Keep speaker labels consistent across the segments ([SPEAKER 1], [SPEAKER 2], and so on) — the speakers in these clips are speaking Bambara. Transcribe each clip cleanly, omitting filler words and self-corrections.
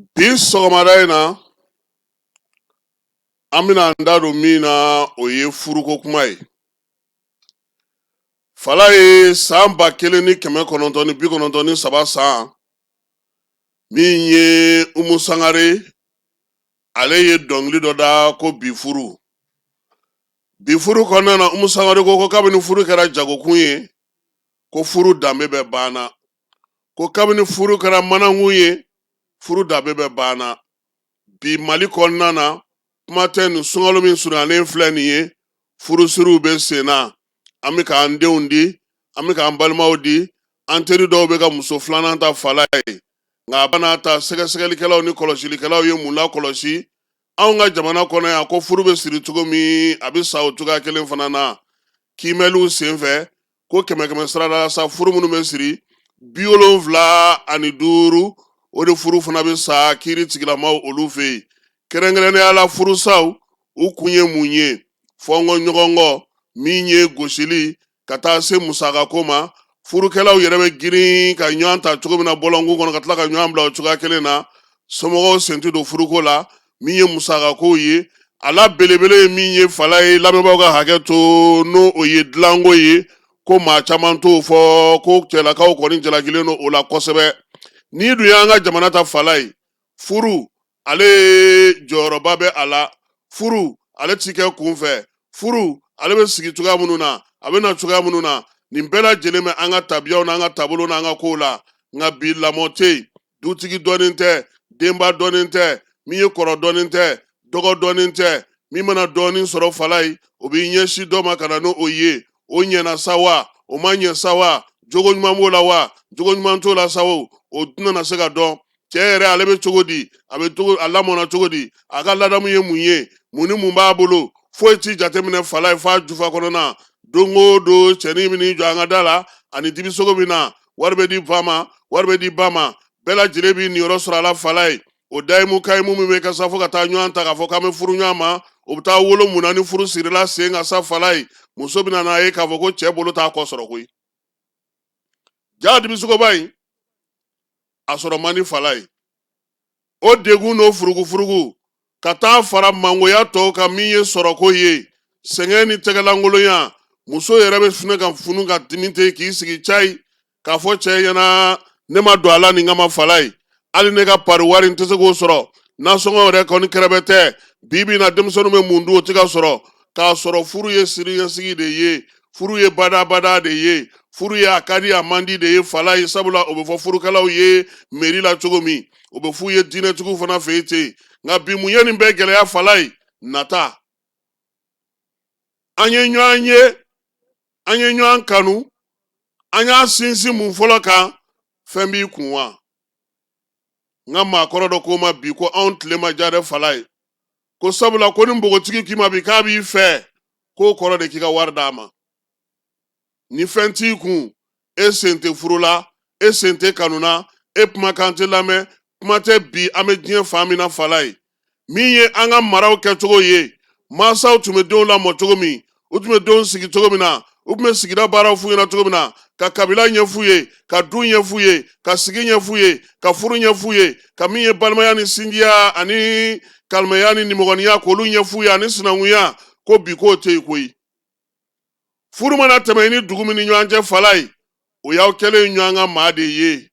[SPEAKER 1] Bi sɔgɔmada in na, an bɛna an da don min na, o ye furuko kuma ye. Fala ye san 1993 san min ye, Umu Sangare ale ye dɔnkili dɔ da ko bi furu. Bi furu kɔnɔna na, Umu Sangare ko kabini furu kɛra jagokun ye, ko furu danbe bɛɛ banna. Ko kabini furu kɛra manankun ye, furu danbe bɛɛ banna. Bi Mali kɔnɔna na, kuma tɛ nin sunkalo min surunyalen filɛ nin ye, furusiriw bɛ sen na. An bɛ k'an denw di, an bɛ k'an balimaw di, an teri dɔw bɛ ka muso filanan ta fala ye. Nka a bana ta, sɛgɛsɛgɛlikɛlaw ni kɔlɔsilikɛlaw ye mun lakɔlɔsi anw ka jamana kɔnɔ yan? Ko furu bɛ siri cogo min, a bɛ sa o cogoya kelen fana na. Kiimɛliw senfɛ, ko kɛmɛ kɛmɛ sara la sa, furu minnu bɛ siri, 75, o de furu fana bɛ sa kiiri tigilamaw olu fɛ yen. Kɛrɛnkɛrɛnnenya la, furusaw u kun ye mun ye? Fɔnkɔ ɲɔgɔn kɔ min ye gosili ka taa se musakako ma. Furukɛlaw yɛrɛ bɛ girin ka ɲɔgɔn ta cogo min na bɔlɔnkun kɔnɔ, ka tila ka ɲɔgɔn bila o cogoya kelen na. Somɔgɔw sen tɛ don furuko la. Min ye musakakow ye, a la belebele ye min ye, fala ye, lamɛnbaaw ka hakɛ to, n'o o ye dilanko ye, ko maa caman t'o fɔ, ko cɛlakaw kɔni jalakilen don o la kosɛbɛ. N'i dun y'an ka jamana ta, fala ye, furu ale jɔyɔrɔba bɛ a la. Furu ale ti kɛ kunfɛ. Furu ale bɛ sigi cogoya minnu na, a bɛ na cogoya minnu na, nin bɛɛ lajɛlen bɛ an ka tabiyaw n'an ka taabolo n'an ka kow la. Nka bi, lamɔ tɛ yen, dutigi dɔnnen tɛ, denba dɔnnen tɛ, min ye kɔrɔ dɔnnen tɛ, dɔgɔ dɔnnen tɛ. Min mana dɔɔnin sɔrɔ, fala ye, o b'i ɲɛsin dɔ ma ka na n'o ye. O ɲɛna sa wa, o ma ɲɛ sa wa, jogo ɲuman b'o la wa, jogo ɲuman t'o la sa o, o tɛna na se ka dɔn. Cɛ yɛrɛ ale bɛ cogo di? A bɛ cogo, a lamɔna cogo di? A ka ladamu ye mun ye? Mun ni mun b'a bolo? Foyi ti jateminɛ, fala ye, f'a jufa kɔnɔna. Don o don, cɛnin bɛ n'i jɔ an ka da la ani dibisogo bɛ na, wari bɛ di fa ma, wari bɛ di ba ma, bɛɛ lajɛlen b'i niyɔrɔ sɔrɔ a la. Fala ye, o dayimu kayimu min bɛ kɛ sa fo ka taa ɲɔgɔn ta k'a fɔ k'an bɛ furu ɲɔgɔn ma, o bɛ taa wolo mun na? Ni furu sirila sen kan sa, fala ye, muso bɛ na n'a ye k'a fɔ ko cɛ bolo t'a kɔ sɔrɔ koyi. Ja dibisogoba in a sɔrɔ man di, fala ye. O degun n'o furugufurugu ka taa fara mangoya tɔw kan, min ye sɔrɔko ye, sɛgɛn ni tɛgɛlankolonya, muso yɛrɛ bɛ funu ka funu ka dimi ten k'i sigi cayi k'a fɔ cɛ ɲɛna: ne ma don a la nin kama, fala ye, hali ne ka pari wari n tɛ se k'o sɔrɔ, nasɔngɔ yɛrɛ kɔni kɛrɛbɛ tɛ. Bi bi in na, denmisɛnninw bɛ mun dun, o tɛ ka sɔrɔ. K'a sɔrɔ furu ye siniɲɛsigi de ye, furu ye badabada de ye, furu ye a ka di a man di de ye, fala ye. Sabula o bɛ fɔ furukɛlaw ye meri la cogo min, o bɛ f'u ye diinɛtigiw fana fɛ yen ten. Nka bi, mun ye nin bɛɛ gɛlɛya, fala ye? Nata. An ye ɲɔgɔn ye, an ye ɲɔgɔn kanu, an y'a sinsin mun fɔlɔ kan? Fɛn b'i kun wa? N ka maakɔrɔ dɔ ko ma bi ko anw tile ma diya dɛ, fala ye, ko sabula ko ni npogotigi k'i ma bi k'a b'i fɛ, k'o kɔrɔ de k'i ka wari d'a ma. Ni fɛn t'i kun, e sen tɛ furu la, e sen tɛ kanu na, e kumakan tɛ lamɛn. Kuma tɛ bi an bɛ diɲɛ fan min na, fala ye, min ye an ka maraw kɛcogo ye, mansaw tun bɛ denw lamɔ cogo min, u tun bɛ denw sigi cogo min na, u tun bɛ sigida baaraw f'u ɲɛna cogo min na, ka kabila ɲɛf'u ye, ka du ɲɛf'u ye, ka sigi ɲɛf'u ye, ka furu ɲɛf'u ye, ka min ye balimaya ni sinjiya ani kalimaya ni nimɔgɔninya, k'olu ɲɛf'u ye, ani sinankunya, ko bi k'o tɛ yen koyi. Furu mana tɛmɛ i ni dugu min ni ɲɔgɔn cɛ, fala ye, o y'aw kɛlen ɲɔgɔn ka maa de ye.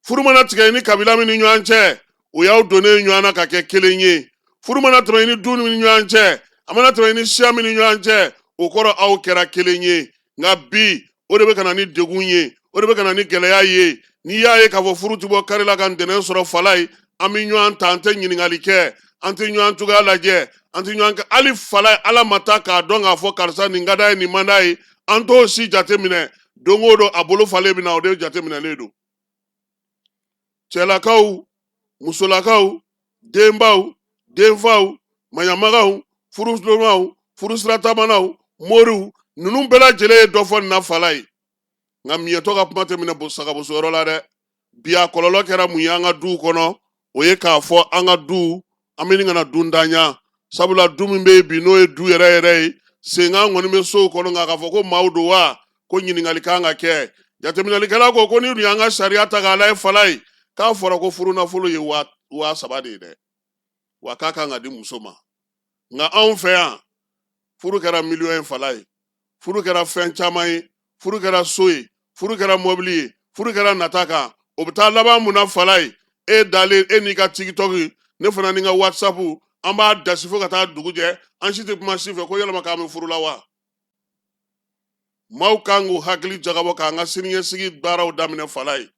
[SPEAKER 1] Furu mana tigɛ i ni kabila min ni ɲɔgɔn cɛ, o y'aw donnen ɲɔgɔn na ka kɛ kelen ye. Furu mana tɛmɛ i ni du min ni ɲɔgɔn cɛ, a mana tɛmɛ i ni siya min ni ɲɔgɔn cɛ, o kɔrɔ aw kɛra kelen ye. Nka bi, o de bɛ ka na ni degun ye, o de bɛ ka na ni gɛlɛya ye. N'i y'a ye k'a fɔ furu ti bɔ kari la ka ntɛnɛn sɔrɔ, fala ye, an bɛ ɲɔgɔn ta, an tɛ ɲininkali kɛ, an tɛ ɲɔgɔn cogoya lajɛ, an tɛ ɲɔgɔn kɛ hali, fala ye, ala ma taa k'a dɔn k'a fɔ karisa nin ka d'a ye, nin man d'a ye, an t'o si jate minɛ. Don o don, a bolo falen bɛ na, o de jateminɛlen don. Cɛlakaw, musolakaw, denbaw, denfaw, maɲamagaw, furudonnaw, furusiratamanaw, moriw, ninnu bɛɛ lajɛlen ye dɔ fɔ nin na, fala ye. Nka miɲɛtɔ ka kuma tɛ minɛ sagaboso yɔrɔ la dɛ. Bi a kɔlɔlɔ kɛra mun ye an ka duw kɔnɔ? O ye k'a fɔ an ka du, an bɛ nin kana dundanya. Sabula du min bɛ yen bi, n'o ye du yɛrɛ yɛrɛ ye, senkan kɔni bɛ sow kɔnɔ, nka k'a fɔ ko maaw don wa, ko ɲininkali kan ka kɛ. Jateminɛlikɛla ko n'i dun y'an ka sariya ta k'a lajɛ, fala ye, k'a fɔra ko furu nafolo ye waa 3000 de ye dɛ, wa k'a kan ka di muso ma. Nka anw fɛ yan, furu kɛra miliyɔn ye fala ye, furu kɛra fɛn caman ye, furu kɛra so ye, furu kɛra mɔbili ye, furu kɛra nata kan. O bɛ taa laban mun na fala ye? E dalen, e n'i ka TikTok, ne fana ni n ka WhatsApp, an b'a dasi fo ka taa dugu jɛ, an si tɛ kuma si fɛ ko yalama k'an bɛ furu la wa. Maaw kan k'u hakili jagabɔ k'an ka siniɲɛsigi baaraw daminɛ fala ye.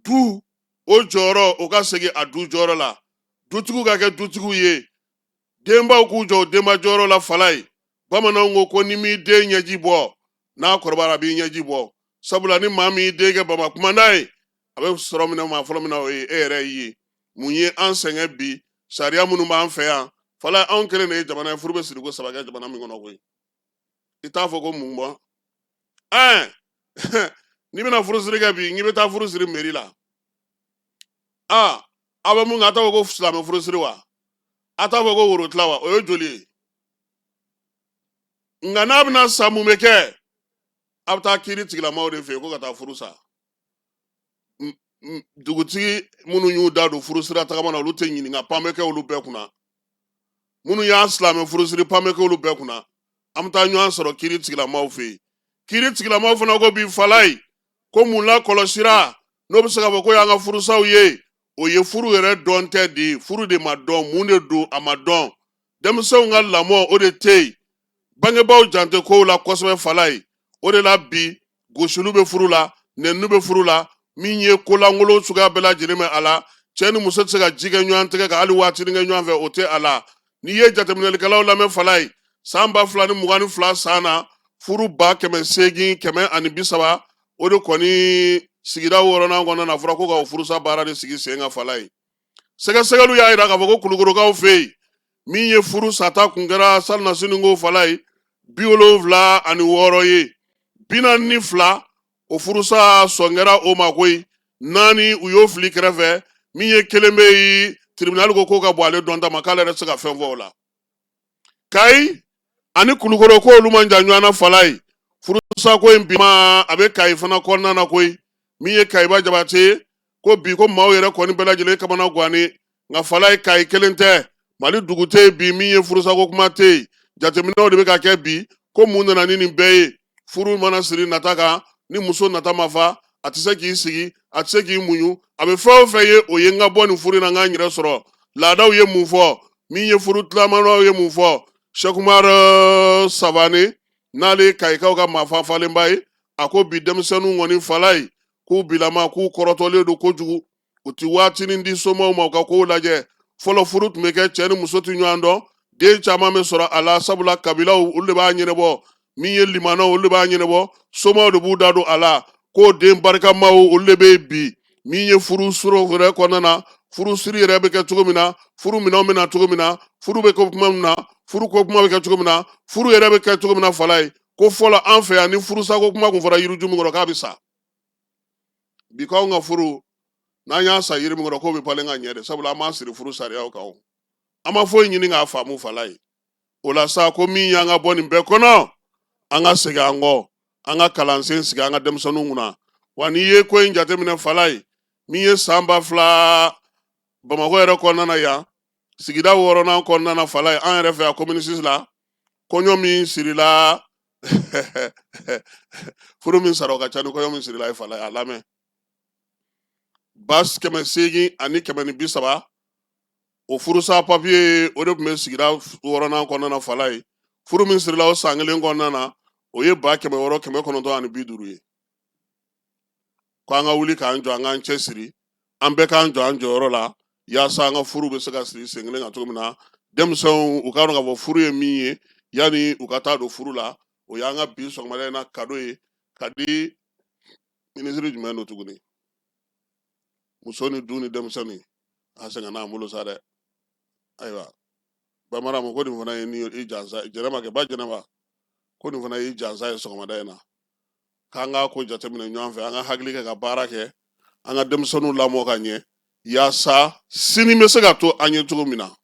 [SPEAKER 1] Du o jɔyɔrɔ, o ka segin a du jɔyɔrɔ la, dutigiw ka kɛ dutigiw ye, denbaw k'u jɔ denba jɔyɔrɔ la fala ye. Bamananw ko ko ni m'i den ɲɛji bɔ, n'a kɔrɔbayara a b'i ɲɛji bɔ, sabula ni maa min y'i den kɛ bama kumanda ye, a bɛ sɔrɔ minɛ maa fɔlɔ min na, o ye e yɛrɛ ye. Mun ye an sɛgɛn bi? Sariya minnu b'an fɛ yan fala, anw kelen de ye jamana ye furu bɛ siri ko saba kɛ jamana min kɔnɔ koyi. I t'a fɔ ko mun bɔ ɛɛ n'i bɛna furusiri kɛ bi, n'i bɛ taa furu siri mairie la, aa, aw bɛ mun kɛ? A t'a fɔ ko silamɛ furusiri wa? A t'a fɔ ko worotila wa? O ye joli ye? Nka n'a bɛna sa, mun bɛ kɛ? A bɛ taa kiiri tigilamaaw de fɛ yen ko ka taa furu sa. Dugutigi minnu y'u da don furu sira tagama na, olu tɛ ɲininka, pan bɛ kɛ olu bɛɛ kunna. Minnu y'a silamɛ furusiri, pan bɛ kɛ olu bɛɛ kunna. An bɛ taa ɲɔgɔn sɔrɔ kiiri tigilamaaw fɛ yen. Kiiri tigilamaaw fana ko bi fala ye ko mun lakɔlɔsira n'o bɛ se k'a fɔ ko y'an ka furusaw ye? O ye furu yɛrɛ dɔn tɛ de, furu de ma dɔn, mun de don a ma dɔn. Denmisɛnw ka lamɔ, o de tɛ yen, bangebaaw jan tɛ kow la kosɛbɛ fala ye. O de la bi, gosiliw bɛ furu la, nɛniw bɛ furu la, min ye kolankolon suguya bɛɛ lajɛlen bɛ a la. Cɛ ni muso tɛ se ka ji kɛ ɲɔgɔn tɛgɛ kan, hali waatinin kɛ ɲɔgɔn fɛ, o tɛ a la. N'i ye jateminɛlikɛlaw lamɛn fala ye, san 2022 san na, furu 800,130, o de kɔni sigida wɔɔrɔnan kɔnɔna na, fɔra ko ka o furusa baara de sigi sen kan fala ye. Sɛgɛsɛgɛliw y'a jira k'a fɔ ko Kulukorokaw fɛ yen, min ye furu sata kun kɛra salinasini ko fala ye, 76 ye, 42 o furusa sɔn kɛra o ma koyi, naani u y'o fili kɛrɛfɛ, min ye kelen bɛ yen, tribunal ko k'o ka bɔ ale dɔn ta ma, k'ale yɛrɛ tɛ se ka fɛn fɔ o la. Kayi ani Kulukoro, ko olu man jan ɲɔgɔn na fala ye. Furusako in bi ma, a bɛ Kayi fana kɔnɔna na koyi. Min ye Kayiba Jabate ye, ko bi ko maaw yɛrɛ kɔni bɛɛ lajɛlen kamana gannen. Nka fala ye, Kayi kelen tɛ, Mali dugu tɛ yen bi min ye furusako kuma tɛ yen. Jateminɛw de bɛ ka kɛ bi ko mun nana ni nin bɛɛ ye. Furu mana siri nata kan, ni muso nata ma fa, a tɛ se k'i sigi, a tɛ se k'i muɲu, a bɛ fɛn o fɛn ye, o ye n ka bɔ nin furu in na, n ka n yɛrɛ sɔrɔ. Laadaw ye mun fɔ? Min ye furu tilamanaw ye mun fɔ? Sɛkumar Savane, n'ale ye Kayikaw ka maafafalenba ye, a ko bi denmisɛnninw kɔni fala ye, k'u bilama, k'u kɔrɔtɔlen don kojugu, u ti waatinin di somaw ma u ka kow lajɛ. Fɔlɔ, furu tun bɛ kɛ, cɛ ni muso tɛ ɲɔgɔn dɔn, den caman bɛ sɔrɔ a la, sabula kabilaw olu de b'a ɲɛnabɔ, min ye limanaw olu de b'a ɲɛnabɔ, somaw de b'u da don a la, k'o den barikamaw olu de bɛ yen bi. Min ye furu sɔrɔ yɛrɛ kɔnɔna na, furu siri yɛrɛ bɛ kɛ cogo min na, furu minɛnw bɛ na cogo min na, furu bɛ kɛ kuma min na, furu ko kuma bɛ kɛ cogo min na, furu yɛrɛ bɛ kɛ cogo min na fala ye, ko fɔlɔ an fɛ yan, ni furusako kuma kun fɔra yiriju min kɔrɔ, k'a bɛ sa. Bi k'anw ka furu, n'an y'a sa yiri min kɔrɔ, k'o bɛ falen ka ɲɛ de, sabula an b'an siri furu sariyaw kan, o an ma foyi ɲini k'a faamu fala ye. O la sa, ko min y'an ka bɔ nin bɛɛ kɔnɔ, an ka segin an kɔ, an ka kalansen sigi an ka denmisɛnninw kunna. Wa n'i ye ko in jateminɛ fala ye, min ye san 2000 Bamakɔ yɛrɛ kɔnɔna na yan, sigida wɔɔrɔnan kɔnɔna na fala ye, an yɛrɛ fɛ yan commune 6 la, kɔɲɔ min sirila, furu min sara, o ka ca ni kɔɲɔ min sirila ye fala ye. A lamɛn, 830,130, o furusa papiye, o de tun bɛ sigida wɔɔrɔnan kɔnɔna na fala ye. Furu min sirila o san kelen kɔnɔna na, o ye 600,950 ye. Ko an ka wuli k'an jɔ, an k'an cɛ siri, an bɛɛ k'an jɔ an jɔyɔrɔ la, yaasa an ka furu bɛ se ka siri sen kelen kan cogo min na, denmisɛnw u k'a dɔn k'a fɔ furu ye min ye yanni u ka taa don furu la. O y'an ka bi sɔgɔmada in na kado ye ka di minisiri jumɛn don tuguni, muso ni du ni denmisɛnnin, a sɛgɛnna an bolo sa dɛ. Ayiwa, bamanan ko nin fana ye ni i jansa jɛnɛba kɛ ba jɛnɛba, ko nin fana y'i jansa ye sɔgɔmada in na, k'an k'a ko jateminɛ ɲɔgɔn fɛ, an ka hakili kɛ ka baara kɛ, an ka denmisɛnninw lamɔ ka ɲɛ, yaasa sini bɛ se ka to an ye cogo min na.